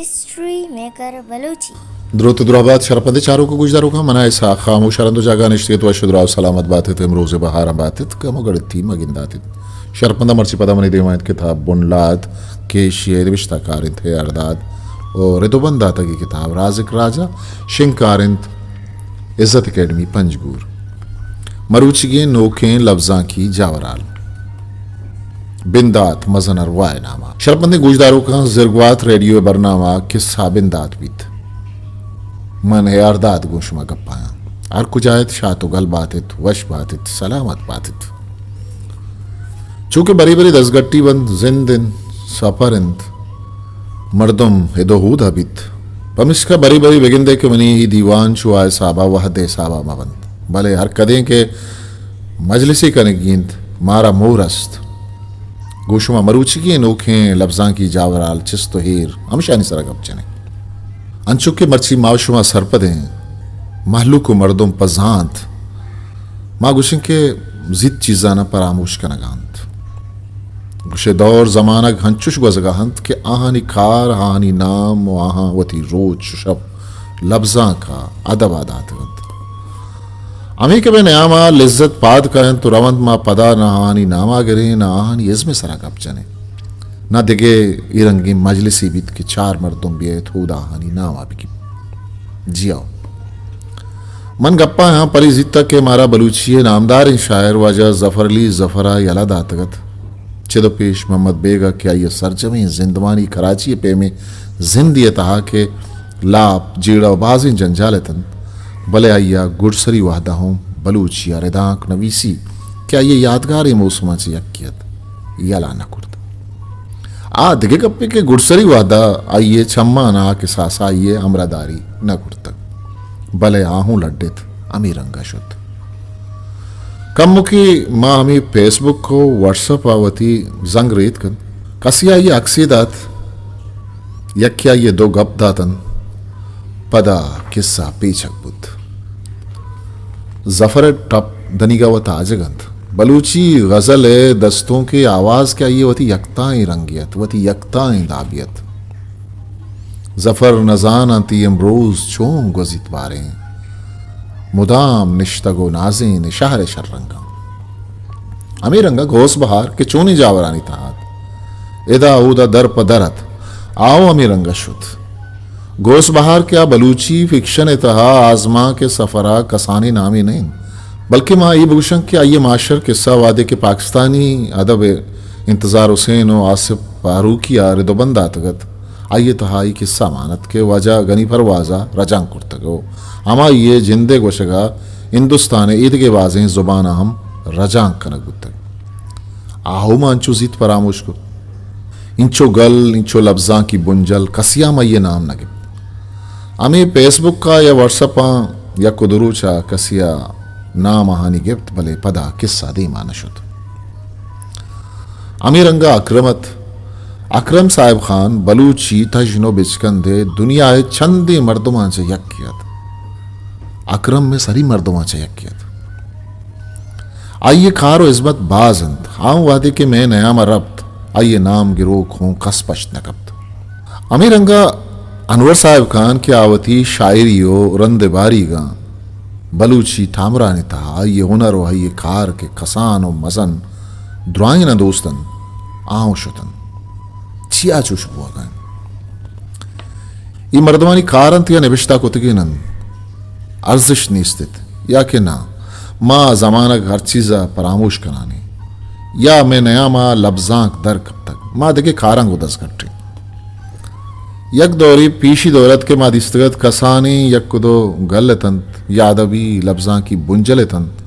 History maker Balochi. دروت و دراہ بات شرپندیں چاروک و گوشداروکاں، من ءَ اسحاق خاموش ءَ رند و جاگہ نشتگ ات، وش و دراہ و سلامت بات ات، امروز ءِ بہاراں بات ات، گم و گڑتی مہ گندات ات۔ شرپنداں، مرچی پدا منی دیما انت کتاب بنلاد کہ ایشی ءِ نبشتہ کار انت ہیارداد و ردوبند داتگی کتاب رازق راجہ، شنگکار انت عزت اکیڈمی پنجگور۔ مروچیگیں نوکیں لبزانکی جاورال۔ بندات مزن ارواہ ءِ نام ءَ۔ شرپندیں گوشداروکاں، زرگوات ریڈیو ءِ برنامہ کسہ بندات بیت۔ من ہیارداد گوں شما گپ ءَ آں۔ ہر کجا ات، شات و گل بات ات، وش بات ات، سلامت بات ات۔ چونکہ برے برے دزگٹی بنت، زند انت، سپر انت، مردم اد و ہود ءَ بیت۔ پمیشکا برے برے بگندئے کہ منی اے دیوان چو آ حساب ءَ، وہد ءِ حساب ءَ مہ بنت، بلے ہر کدیں کہ مجلسے کنگی انت، مارا مور است۔ گوں شما مروچیگیں نوکیں لبزانکی جاورال چست و ہیر ہمشانی سرا گپ جنیں۔ انچو کہ مرچی ما و شما سرپدیں، مہلوک و مردم پہ زانت، ما گوشیں کہ زیت چیزاناں پراموش کنگا انت۔ گوشے دور زمانگ ہنچوش گوزگا انت کہ آہانی کار، آہانی نام و آہاں وتی روچ و شپ لبزانک ءَ، ادب ءَ داتگ انت۔ ہمے کہ مئے نیام ءَ لذت پاد کاینت و رونت، ما پدا نہ آہانی نام ءَ گریں، نہ آہانی ازم ءِ سرا گپ جنیں، نہ دگہ اے رنگیں مجلسے بیت کہ چار مردم بیایت، ہودا آہانی نام ءَ بگیپت۔ جی ہو۔ من گپ ءَ آں، پرے زیتگ کہ مارا بلوچی ءِ نامداریں شاعر واجہ ظفر علی ظفر ءَ یلہ داتگ ات۔ چد و پیش محمد بیگ ءَ کہ آئی ءِ سرجمیں زندمانی کراچی ءِ پیمیں زندے ءِ تہا کہ لاپ، جیڑہ و بازیں جنجال اتنت، بلے آئی ءَ گڈسری وہد ءَ ہوں بلوچی ءَ ردانک نویسی کہ آئی ءِ یادگاریں موسماں چہ یکے ات، یلہ نہ کرت۔ آ دگہ گپے کہ گڈسری وہد ءَ آئی ءِ چماں آ کساس ءَ آئی ءِ ہمراہداری نہ کرتگ، بلے آ ہوں لڈت، ہمے رنگ ءَ شت۔ کمکے ما ہمے فیس بک و واٹس اپ ءَ وتی زنگ ریتک انت۔ کسے آئی ءَ عکسے دات، یکے آئی ءَ دو گپ دات انت، پدا کسہ پیچک بوت۔ ظفر ءِ ٹپ دنیگا وت آجگ انت۔ بلوچی غزل ءِ دستونکے آواز کہ آئی ءِ وتی یکتائیں رنگے ات، وتی یکتائیں دابے ات۔ ظفر نزاناں تئی امروز چون گوزیت باریں، مدام نشتگ و نازین شہر ءِ شررنگاں۔ ہمے رنگا غوث بہار کہ چونیں جاورانی تہا ات، ادا اودا در پہ در ات، آ ہوں ہمے رنگا شت۔ غوث بہار کہ آ بلوچی فکشن ءِ تہا آزمانک ءِ سفر ءَ کسانیں نامے نہ انت، بلکیں ما اے بگوشاں کہ آئی ءِ ماشر کسہ وہدے کہ پاکستانی ادب ءِ انتظار حسین و آصف فاروقی ءَ رد و بند داتگ ات، آئی ءِ تہا اے کسہ مان ات کہ واجہ غنی پرواز ءَ رجانک کرتگ و ہمائی ءِ جند ءِ گوشگ ءَ ہندوستان ءِ ایدگہ بازیں زباناں ہم رجانک کنگ بوتگ۔ آ ہم انچو زیت پراموش کت۔ انچو گل، انچو لبزانکی بنجل، کسیا ہم آئی ءِ نام نہ گپت۔ ہمے فیس بک ءَ یا واٹس اپ ءَ یک و دو روچ ءَ کسیا نام آہانی گپت، بلے پدا کسہ دیما نہ شت۔ ہمے رنگ ءَ اکرم ات۔ اکرم صاحب خان بلوچی تژن و بچکند ءِ دنیا ءِ چندیں مردماں چہ یکے ات۔ اکرم مئے سری مردماں چہ یکے ات۔ آئی ءِ کار و ہزمت باز انت۔ آ ہوں وہدے کہ مئے نیام ءَ رپت، آئی ءِ نام گروک ہوں کس پشت نہ کپت۔ ہمے رنگ ءَ انور صاحب خان کہ آ وتی شاعری و رند ءِ باریگاں بلوچی تامرانی تہا آئی ءِ ہنر و آئی ءِ کار کہ کسان و مزن درائیناں دوست انت، آ ہوں شت انت۔ چیا چوش بوہگا انت؟ اے مردمانی کار انت یا نبشتہ کتگین انت، ارزشت نیست ات یا کہ ناں، ما زمانگ ہر چیز ءَ پراموش کنان ایں یا مئے نیام ءَ لبزانک در کپتگ، ما دگہ کاراں گوں دزگٹ ایں۔ یک دورے پیشی دور ات کہ ما دیستگ ات کسانیں یک و دو گل اتنت یا ادبی لبزانکی بنجل اتنت،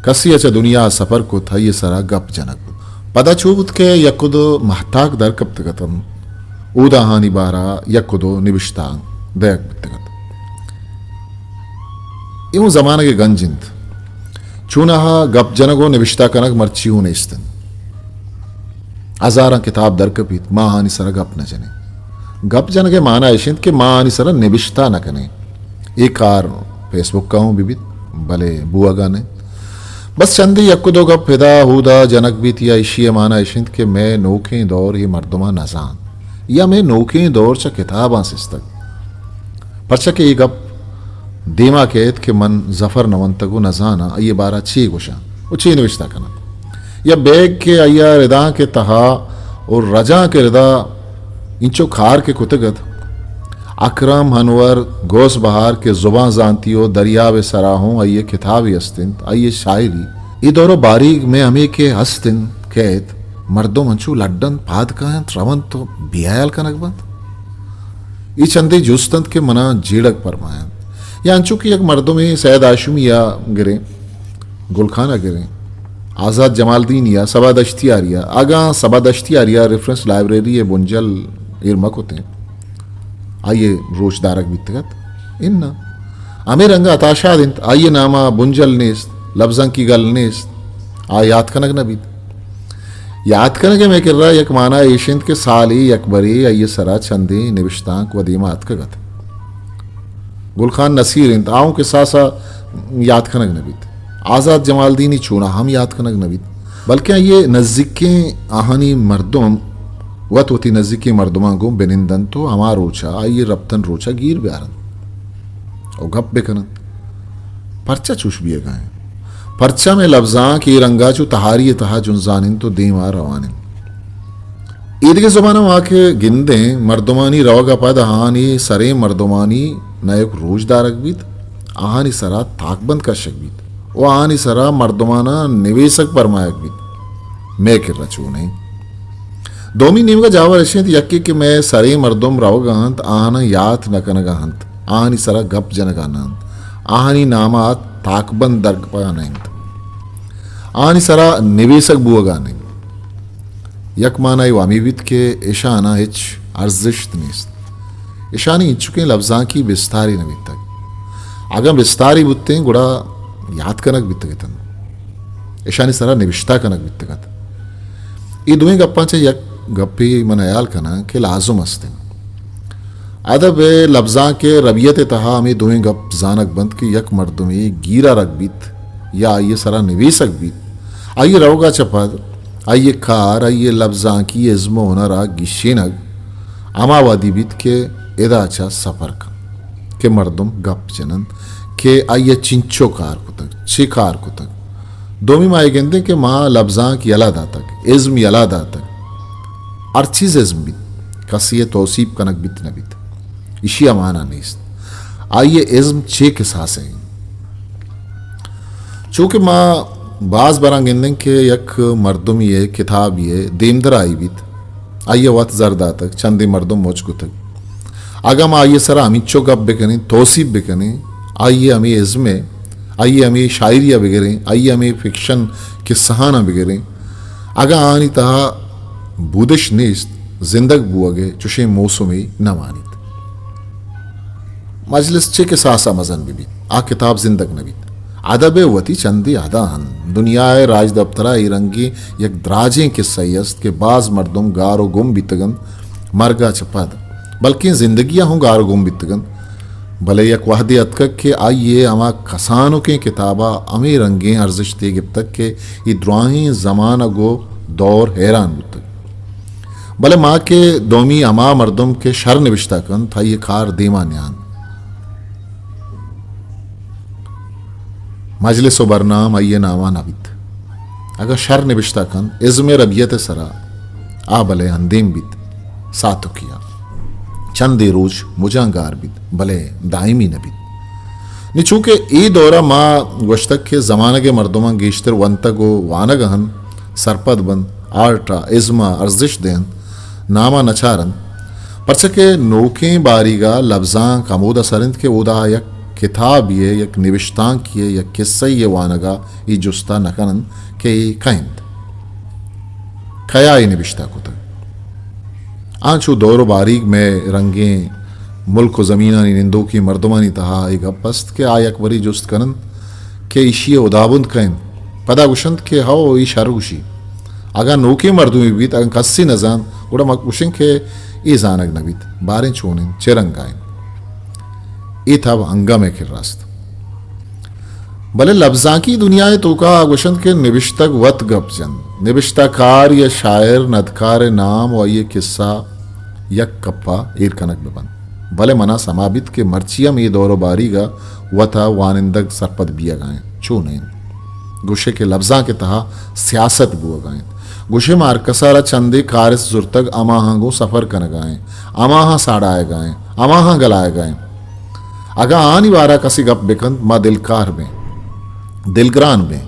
کسے ءَ چہ دنیا ءَ سپر کت، آئی ءِ سرا گپ جنگ بوت۔ پدا چو بوت کہ یک و دو مہتاک در کپتگ اتنت، اود آہانی بارا یک و دو نبشتانک دئیگ بوتگ ات۔ اے اوں زمانگ ءِ گنج انت۔ چوناہا گپ جنگ و نبشتہ کنگ مرچی اوں نیست انت۔ ہزاراں کتاب در کپیت، ما آہانی سرا گپ نہ جنیں۔ گپ جنگ ءِ مانا اش انت کہ ما آہانی سرا نبشتہ نہ کنیں۔ اے کار فیس بک ءَ اوں بہ بیت، بلے بوہگا نہ انت۔ بس چندے یک و دو گپ ادا اودا جنگ بیت یا ایشی ءِ مانا اش انت کہ مئے نوکیں دور اے مردماں نہ زانت۔ یا مئے نوکیں دور چہ کتاباں سستگ۔ پرچا کہ اے گپ دیما کئیت کہ من ظفر نہ ونتگ و نہ زاناں آئی ء بارا چے گوشاں و چے نبشتہ کناں۔ یا بیگ کہ آئی ء ردانک ء تہا و رجانک ء ردا انچو کار کہ کتگ ات، اکرم، انور، غوث بہار کہ زبان زانتی و دریاب ء سرا ہوں آئی ء کتابے است انت، آئی ء شاعری۔ اے دور ء باریگ مئے ہمے کہ ہست انت، کئیت، مردم انچو لڈ انت، پاد کاینت، رونت و بے ہیال کنگ بنت۔ اے چندے جست انت کہ منا جیڑگ پرماینت۔ یا انچو کہ یک مردمے سید ہاشمی ء گریں، گل خان ء گریں، آزات جمالدینی ء، صبا دشتیاری ء، اگاں صبا دشتیاری ء ریفرنس لائبریری ء بنجل ایر مہ کتیں، آئی ء روچ دارگ بیتگ ات؟ اناں۔ ہمے رنگ ء عطا شاد انت، آئی ء نام ء بنجل نیست، لبزانکی گل نیست، آ یات کنگ نہ بیت۔ یات کنگ ء مئے کرا یک مانا ایش انت کہ سالے یک برے آئی ء سرا چندیں نبشتانک و دیما اتکگ ات۔ گل خان نصیر انت، آ اوں کساسا یات کنگ نہ بیت۔ آزات جمالدینی چونا ہم یات کنگ نہ بیت، بلکیں آئی ء نزیکیں آہانی مردم وت وتی نزیکیں مردماں گوں بنندنت و ہما روچا آئی ء رپتن روچا گیر بیارنت و گپ بکننت۔ پرچا چوش بیگا انت؟ پرچا مئے لبزانک اے رنگا چو تہاری ء تہا جنزان انت و دیما روان انت؟ ایدگہ زباناں ما کہ گندیں، مردمانی روگ ء پد آہانی سریں مردمانی نہ یک روچ دارگ بیت، آہانی سرا تاکبند کشگ بیت و آہانی سرا مردماناں نویسگ پرمایگ بیت۔ مئے کرا چو نہ انت۔ دومی نیمگ ء جاور اش انت، یکے کہ مئے سریں مردم روگ ء انت، آہاناں یات نہ کنگ ء انت، آہانی سرا گپ جنگ ء نہ انت، آہانی نام ء تاکبند درکپگ ء نہ انت، آہانی سرا نویسگ بوگ ء نہ انت۔ یک مانائی و ہمے بیت کہ اشاناں ہچ ارزشت نیست۔ اشانی انچکیں لبزانکی بستارے نہ بیتگ۔ اگاں بستارے بوتیں گڑا یات کنگ بیتگ اتنت۔ اشانی سرا نبشتہ کنگ بیتگ ات۔ اے دوئیں گپاں چہ یک گپے من ہیال کناں کہ لازم است انت۔ ادب ء لبزانک ء ربیت ء تہا ہمے دوئیں گپ زانگ بنت کہ یک مردمے گیر آرگ بیت یا آئی ء سرا نبیسگ بیت، آئی ء روگ ء چہ پد آئی ء کار، آئی ء لبزانکی ازم ء ہنر ء گیشینگ ہما وہدی بیت کہ ادا چہ سپر کنت کہ مردم گپ جن انت کہ آئی ء چنچو کار کتگ، چے کار کتگ۔ دومی ما اے گندیں کہ ما لبزانک یلہ داتگ، ازم یلہ داتگ۔ ہر چیز ازم بیت، کسی ء توسیپ کنگ بیت نہ بیت۔ ایشی ء مانا نیست۔ آئی ء ازم چے کساسے انت؟ چونکہ ما باز براں گندیں کہ یک مردمی ء کتابی ء دیمدرائی بیت، آئی ء وت زر داتگ، چندے مردم مچ کتگ۔ اگاں ما آئی ء سرا ہمینچو گپ بکنیں، توسیپ بکنیں، آئی ء ہمے ازم ء، آئی ء ہمے شاعری ء بگریں، آئی ء ہمے فکشن کسہاناں بگریں، اگاں آہانی تہا بودش نیست، زندگ بوگ ء چشیں موسمے نہ مانیت۔ مجلس چے کساسا مزن بہ بیت، آ کتاب زندگ نہ بیت۔ ادب ء وتی چندے حداں انت۔ دنیا ء راجدپتر ء اے رنگیں یک دراجیں کسہ ئے است کہ باز مردم گار و گم بیتگ انت مرگ ء چہ پد، بلکیں زندگی ء ہوں گار و گم بیتگ انت۔ بلے یک وہدے اتکگ کہ آئی ء ہما کسانکیں کتاب ء ہمے رنگیں ارزشتے گپتگ کہ اے دراہیں زمانگ و دور حیران بوتگ۔ بلے ما کہ دومی ہما مردم کہ شر نبشتہ کنت، آئی ء کار دیما نیان۔ مجلس و برنام آئی ء ناما نہ بیت۔ اگاں شر نبشتہ کنت، ازم ء ربیت ء سرا، آ بلے اندیم بیت، ساتکی ء چندے روچ مجاں گار بیت، بلے دائمی نہ بیت۔ نی چونکہ اے دور ء ما گوشتگ کہ زمانگ ء مردماں گیشتر ونتگ و وانگ ء انت، سرپد بنت، آرٹ ء ازم ء ارزشت دینت، نام ء نچارنت، پرچا کہ نوکیں باریگ ء لبزانک ہمودا سر انت کہ اودا یک کتابے ء، یک نبشتانکے ء، یک کسہ یے ء وانگ ء اے جست ء نہ کن انت کہ اے کئے انت؟ کیا اے نبشتہ کتگ؟ آ چو دور و باریگ مئے رنگیں ملک و زمینانی نندوکیں مردمانی تہا اے گپ است کہ آ یک برے جست کن انت کہ ایشی ء ہدابند کئے انت؟ پدا گوش انت کہ ہئو، اے شر گوشی۔ اگاں نوکیں مردمے بیت، اگاں کسے نہ زانت، گڑا ما گوشیں کہ اے زانگ نہ بیت، باریں چون انت، چہ رنگ ء انت۔ اے تب انگہ مئے کرا است۔ بلے لبزانکی دنیا ء توکا آ گوش انت کہ نبشتگ وت گپ جنت۔ نبشتہ کار یا شاعر ندکار ء نام و آئی ء کسہ یک کپا ایر کنگ بہ بنت۔ بلے منا سما بیت کہ مرچی ہم اے دور و باریگا وتا وانندگ سرپد بیگا انت، چو نہ انت۔ گوشے کہ لبزانک ء تہا سیاست بوگا انت۔ گوشے ما ہرکسا را چندے کارست زرتگ، ہماہاں گوں سفر کنگا ایں، ہماہاں ساڑایگا ایں، ہماہاں گلایگا ایں۔ اگاں آہانی بارا کسے گپ بکنت، ما دلکار بیں، دلگران بیں۔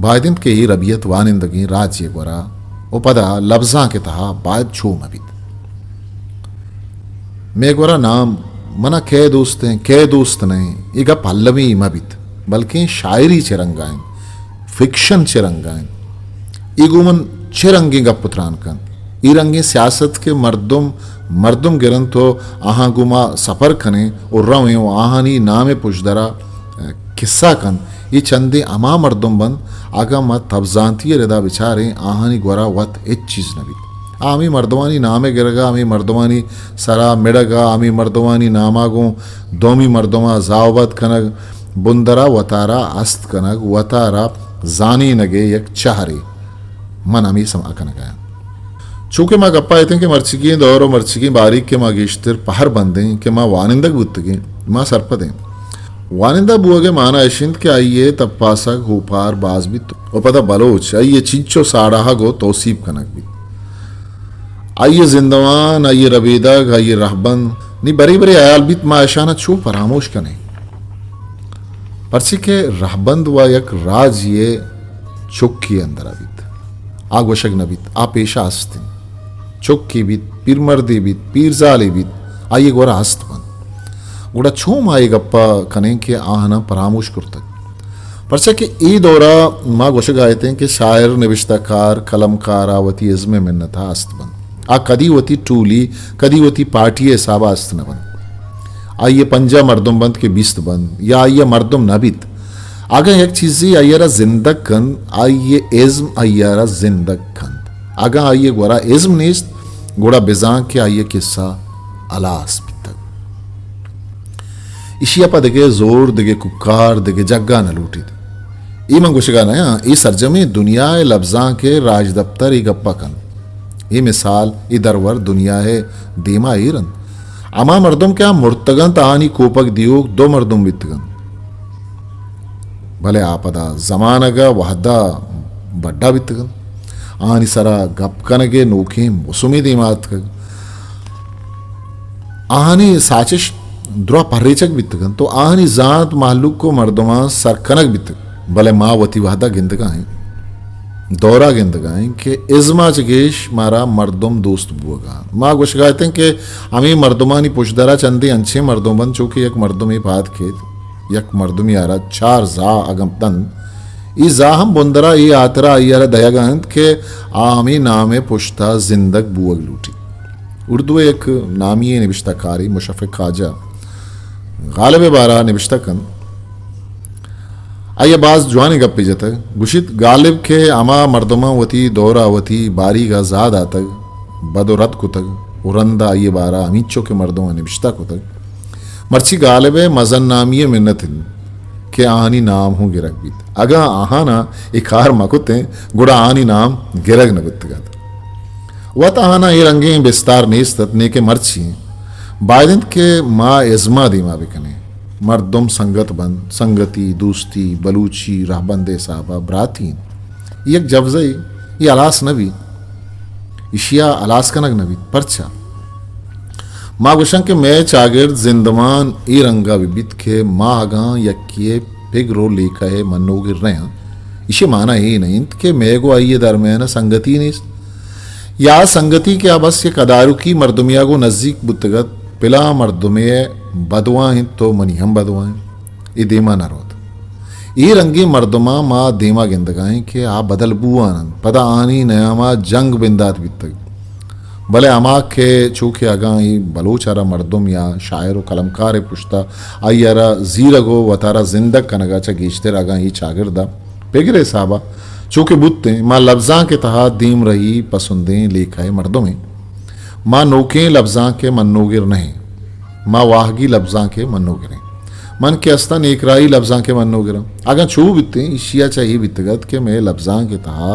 باید انت کہ اے ربیت وانندگیں راجے گورا و پدا لبزانک ء تہا باید چو مہ بیت۔ مئے گورا نام، منا کئے دوست انت، کئے دوست نہ انت، اے گپ المی مہ بیت، بلکیں شاعری چہ رنگا انت، فکشن چہ رنگا انت۔ اے گوں من چہ رنگیں گپ و تران کنت؟ اے رنگیں سیاست کہ مردم، مردم گرنت و آہاں گوں ما سفر کنیں و رویں و آہانی نام ء پشدرا کسہ کنت، اے چندیں ہما مردم بنت، اگاں ما تبزانتی ء ردا بچاریں، آہانی گورا وت ہچ چیز نہ بیت۔ آ ہمے مردمانی نام ء گرگا، ہمے مردمانی سرا مڑگا، ہمے مردمانی ناما گوں دومی مردما زاوبد کنگ، بندرا وتارا است کنگ، وتارا زانینگ ء یک چہرے۔ من ہمے سما کنگایاں۔ چونکہ ما گپا اتیں کہ مرچیگیں دور و مرچیگیں باریگ کہ ما گیشتر پہر بندیں کہ ما وانندگ بوتگیں، ما سرپدیں۔ وانندہ بوگ ء مانا اش انت کہ آئی ء تپاسگ ہوپار باز بیت و پدا بلوچ آئی ء چینچو ساڑاہگ و توسیپ کنگ بیت۔ آئی ء زندمان، آئی ء ربیدگ، آئی ء رہبند، نی برے برے ہیال بیت ما اشانا چو پراموش کنیں۔ پرچے کہ رہبند و یک راجی ء چکی اندرا بیت۔ آ گوشگ نہ بیت، آ پیشا است انت۔ چکے بیت، پیرمردے بیت، پیرزالے بیت، آئی ء گورا است بنت۔ گڑا چون ما اے گپا کنیں کہ آہاناں پراموش کرتگ؟ پرچا کہ اے دورا ما گوشگا اتیں کہ شاعر، نبشتہ کار، قلمکار آ وتی ازم ء منتا است بنت۔ آ کدی وتی ٹولی، کدی وتی پارٹی ء حسابا است نہ بنت۔ آئی ء پنجاہ مردم بنت کہ بیست بنت، یا آئی ء مردم نہ بیت۔ اگاں یک چیزے آئی ء را زندگ کنت، آئی ء ازم آئی ء را زندگ کنت۔ اگاں آئی ء گورا ازم نیست، گڑا بزاں کہ آئی ء کسہ ہلاس بیتگ۔ ایشی ء پہ دگہ زور، دگہ کوکار، دگہ جگہ نہ لوٹیت۔ اے من گوشگا نیاں، اے سرجمیں دنیا ء لبزانک ء راجدپتر اے گپ ء کنت۔ اے مثال، اے درور دنیا ء دیما ایر انت۔ ہما مردم کہ آ مرتگ انت، آہانی کوپگ دیوک دو مردم بیتگ انت۔ بلے آ پدا زمانگ ء وہد ء بڈا بیتگ انت۔ آہانی سرا گپ کنگ ء نوکیں موسمے دیما اتکگ۔ آہانی ساچش درا پریچگ بیتگ انت و آہانی زانت مہلوک و مردماں سر کنگ بیتگ۔ بلے ما وتی وہد ء گندگا ایں، دور ء گندگا ایں کہ ازم ء چہ گیش مارا مردم دوست بوگا انت۔ ما گوشگا اتیں کہ ہمے مردمانی پشدرا چندے انچیں مردم بنت، چو کہ یک مردمے پاد کیت، یک مردمے آرا چار زاہ اگاں دنت، اے زاہ ہم بندرا اے ہاترا آئی ء را دئیگا انت کہ آ ہمے نام ء پشتا زندگ بوگ لوٹیت۔ اردو ء یک نامی ئیں نبشتہ کارے مشفق خواجہ غالب ء بارہ ء نبشتہ کنت۔ آئی ء باز جوانیں گپے جتگ۔ گوشیت، غالب کہ ہما مردماں وتی دور ء وتی باریگ ء زاہ داتگ، بد و رد کتگ و رند ء آئی ء بارہ ء ہمینچو کہ مردماں نبشتہ کتگ، مرچی غالب ء مزن نامی ء منت انت کہ آہانی نام ہوں گرگ بیت۔ اگاں آہاناں اے کار مہ کتیں، گڑا آہانی نام گرگ نہ بیتگ ات۔ وت آہاناں اے رنگیں بستار نیست ات، نیکہ مرچی باید انت کہ ما ازما دیما بکنیں۔ مردم سنگت بنت، سنگتی، دوستی، بلوچی، رہبند ء حسابا براتی انت۔ اے یک جوزہ اے، اے ہلاس نہ بیت۔ ایشی ء ہلاس کنگ نہ بیت۔ پرچا؟ ما گوشاں کہ مئے چاگرد زندمان اے رنگا بہ بیت کہ ما اگاں یکے ء پگر و لیکہ ء منوگر نہ آں، ایشی ء مانا اے نہ انت کہ مئے گوں آئی ء درمیان ء سنگتی نیست، یا سنگتی کہ آ بس یک ادارکی مردمے ء گوں نزیک بوتگ ات، پلاں مردمے ء بدواہ انت تو منی ہم بدواہ انت۔ اے دیما نہ روت۔ اے رنگیں مردماں ما دیما گندگائیں کہ آ بدل بوان انت، پدا آنی نیاما جنگ بندات بیتگ۔ بلے ہما کہ چو کہ اگاں اے بلوچ ء را مردم یا شاعر و قلمکار ء پشتا آئی ء را زیرگ و وتارا زندگ کنگا چہ گیشتر اگاں اے چاگردا پگر ء حسابا چو کہ بوتیں، ما لبزانک ء تہا دیمرئی پسندیں لیکہ ء مردمیں۔ ما نوکیں لبزانک ء منوگر نہ ایں۔ ما واہگی لبزانک ء منوگر ایں۔ من کہ استاں نیکراہی لبزانک ء منوگر آں۔ اگاں چو بیتیں، ایشی ء چہ اے بیتگ ات کہ مئے لبزانک ء تہا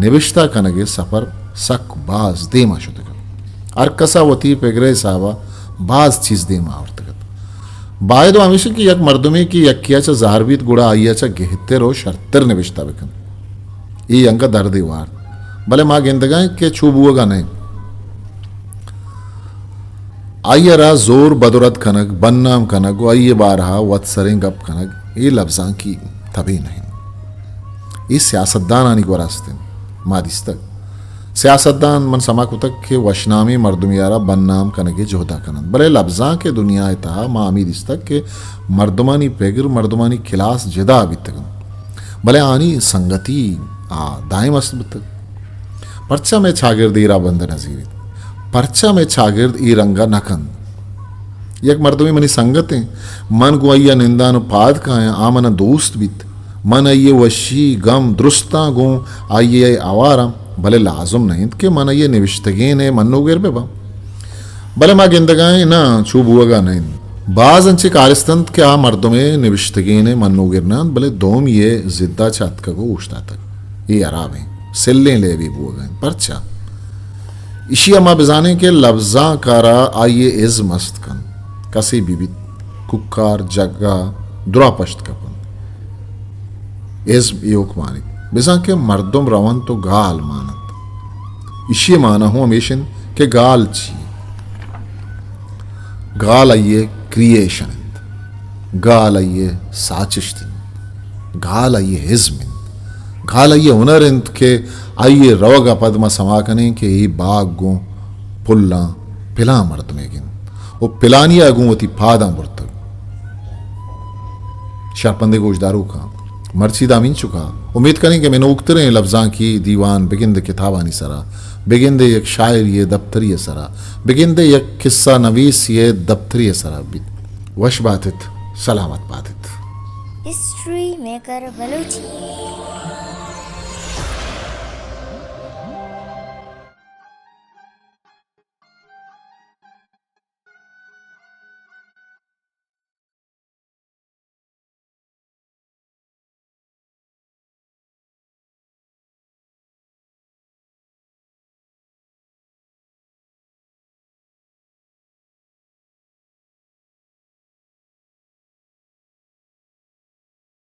نبشتہ کنگ ء سفر سک باز دیما شتگ ات۔ ہر کس ءَ وتی پگر ءِ حساب ءَ باز چیز دیم ءَ آورتگ ات۔ باید و ہمیش انت کہ یک مردمے کہ یکے ءَ چہ زہر بیت، گڑا آئی ءَ چہ گہتر و شرتر نبشتہ بہ کنت۔ اے انگہ دردے وارت۔ بلے ما گندگ ءَ ایں کہ چو بوگ ءَ نہ انت۔ آئی ءَ را زور بدرد کنگ، بدنام کنگ و آئی ءِ بارہ ءَ وت سریں گپ کنگ، اے لبزانکی تبے نہ انت۔ اے سیاستدانانی گورا است انت۔ ما دیستگ۔ سیاستدان من سما کتگ کہ وشنامیں مردمے ءَ را بدنام کنگ ءِ جہد ءَ کن انت، بلے لبزانک ءِ دنیا ءِ تہا ما ہمے دیستگ کہ مردمانی پگر، مردمانی کلاس جدا بیتگ انت، بلے آنی سنگتی آ دائم است بوتگ۔ پرچا مئے چاگرد اے راہبند ءَ نہ زیریت؟ پرچا مئے چاگرد اے رنگ ءَ نہ کنت؟ یک مردمے منی سنگت انت، من گوں آئی ءَ نندان و پاد کایاں، آ من ءَ دوست بیت۔ من آئی ءِ وشی، گم، درستاں گوں آئی ءَ ہوار آں، بلے لازم نہ انت کہ من آئی ءِ نبشتگین ءِ منوگر بہ باں۔ بلے ما گندگ ءَ ایں ناں، چو بوگ ءَ نہ انت۔ باز انچیں کارست انت کہ آ مردم ءِ نبشتگین ءِ منوگر نہ انت، بلے دومی ءِ ضد ءَ چہ اتکگ و اوشتاتگ۔ اے ہرابیں، سلیں لیبے بوگ ءَ انت۔ پرچا؟ ایشی ءَ ما بزانیں کہ لبزانک ءَ را آئی ءِ ازم است کنت۔ کسے بہ بیت، کوکار جاگہ ءَ درا پشت کپ انت۔ ازم ایوک مانیت۔ بزاں کہ مردم رونت و گال ماننت۔ ایشی ءِ مانا ہوں ہمیش انت کہ گال چی؟ گال آئی ءِ کریئیشن انت۔ گال آئی ءِ ساچشت انت۔ گال آئی ءِ ازم انت۔ گال آئی ءِ ہنر انت کہ آئی ءِ روگ ءَ پد ما سما کنیں کہ اے باگ گوں پلاں پلاں مردمیگ انت و پلانی ءَ گوں وتی پاداں برتگ۔ شرپندیں گوشداروکاں، مرچی دامینچکا امیت کنیں کہ منوکتریں لبزانکی دیوان بگندے کتابانی سرا، بگندے یک شاعری ءِ دپتری ءِ سرا، بگندے یک قصہ نویسی ءِ دپتری ءِ سرا بیت۔ وش باتت، سلامت باتت۔ History maker Balochi.